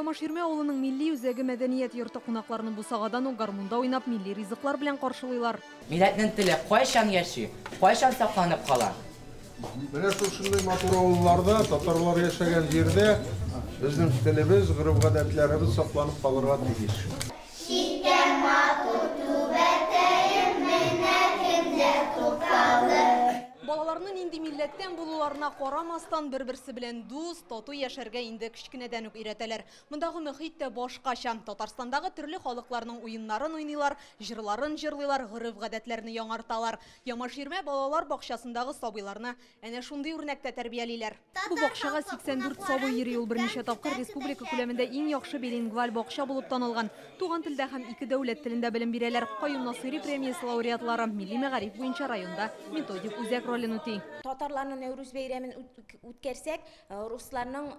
Ямаширмә авылының милли үзәге мәдәният йорты кунакларны бусагадан ук гармунда уйнап, милли ризыклар белән каршылыйлар. Милләтнең теле кайчан яши, кайчан сакланып кала? Менә шушындый матур авылларда, татарлар яшәгән җирдә безнең телебез, гореф-гадәтләребез сакланып калырга тиеш. Чиккән матур түбәтәем менә кемдә тукталды. Балаларны нинди милләттән булуларына карамастан, бер-берсе белән дус, тату яшәргә инде кечкенәдән үк өйрәтәләр. Мондагы мөхит тә башкача. Татарстандагы төрле халыкларның уеннарын уйныйлар, җырларын җырлыйлар, гореф-гадәтләрне яңарталар. Ямаширмә балалар бакчасындагы сабыйларны әнә шундый үрнәктә тәрбиялиләр. Бу бакчага 84 сабый йөри. Ул берничә тапкыр республика күләмендә иң яхшы билингваль бакча булып танылган. Туган телдә һәм ике дәүләт телендә белем бирәләр. Каюм Насыйри премиясе лауреатлары милли мәгариф буенча районда методик үзәк ролен үти. Татарларның Нәүрүз бәйрәмен үткәрсәк, русларның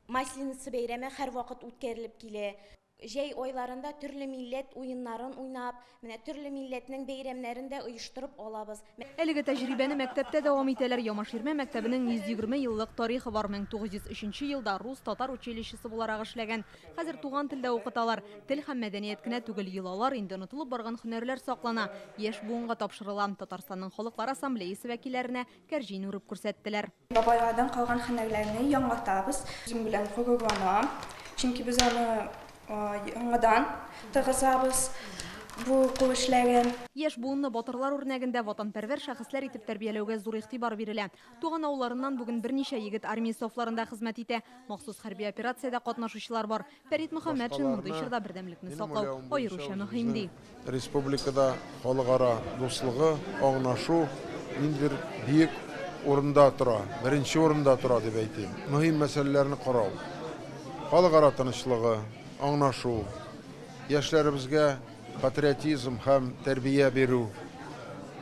Масленица бәйрәме һәрвакыт үткәрелеп килә. Җәй айларында төрле милләт уеннарын уйнап, менә төрле милләтнең бәйрәмнәрен дә оештырып алабыз. Әлеге тәҗрибәне мәктәптә дәвам итәләр. Ямаширмә мәктәбенең 120 еллык тарихы бар. 1903 елда рус-татар училищесы буларак эшләгән. Хәзер туган телдә укыталар. Тел һәм мәдәният кенә түгел, йолалар, инде онытылып барган һөнәрләр саклана, яшь буынга тапшырыла. Татарстанның Халыклар ассамблеясе вәкилләренә кәрҗин үреп күрсәттеләр. Бабайлардан калган һөнәрләрне яңартабыз. Үзем белән горурланам, чөнки без аны яңадан торгызабыз бу кул эшләрен. Яшь буынны батырлар үрнәгендә ватанпәрвәр шәхесләр итеп тәрбияләүгә зур игътибар бирелә. Туган авылларыннан бүген берничә егет армия сафларында хезмәт итә. Махсус хәрби операциядә катнашучылар бар. Фәрит Мөхәммәтшин мондый чорда бердәмлекне саклау аеруча мөһим ди. Республикада халыкара дуслыгы, аңлашу ниндидер биек урында тора, беренче урында тора дип әйтим. Мөһим мәсьәләләрне карау. Халыкара тынычлыгы, аңлашу, яшьләребезгә патриотизм һәм тәрбия бирү,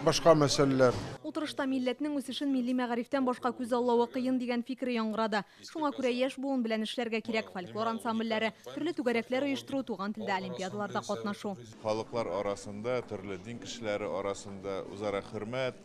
башка мәсьәләләр. Утырышта милләтнең үсешен милли мәгарифтән башка күзаллавы кыен дигән фикер яңгырады. Шуңа күрә яшь буын белән эшләргә кирәк. Фольклор ансамбльләре, төрле түгәрәкләр оештыру, туган телдә олимпиадаларда катнашу. Халыклар арасында, төрле дин кешеләре арасында үзара хөрмәт,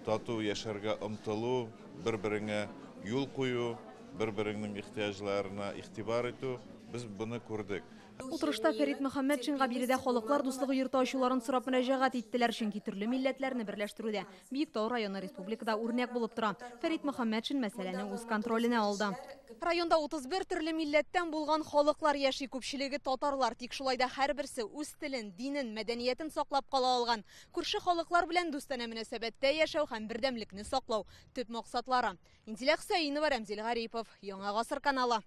тату яшәргә омтылу, бер-береңә юл кую, бер-береңнең ихтыяҗларына игътибар итү, без моны күрдек. Утырышта Фәрит Мөхәммәтшинга биредә Халыклар дуслыгы йорты ачуларын сорап мөрәҗәгать иттеләр, чөнки төрле милләтләрне берләштерүдә Биектау районы республикада үрнәк булып тора. Фәрит Мөхәммәтшин мәсьәләне үз контроленә алды. Районда 31 төрле милләттән булган халыклар яши, күпчелеге татарлар. Тик шулай да һәрберсе үз телен, динен, мәдәниятен саклап кала алган. Күрше халыклар белән дустанә мөнәсәбәттә яшәү һәм бердәмлекне саклау төп максатлары. Инзилә Хөсәенова, Рәмзил Гарипов, Яңа Гасыр каналы.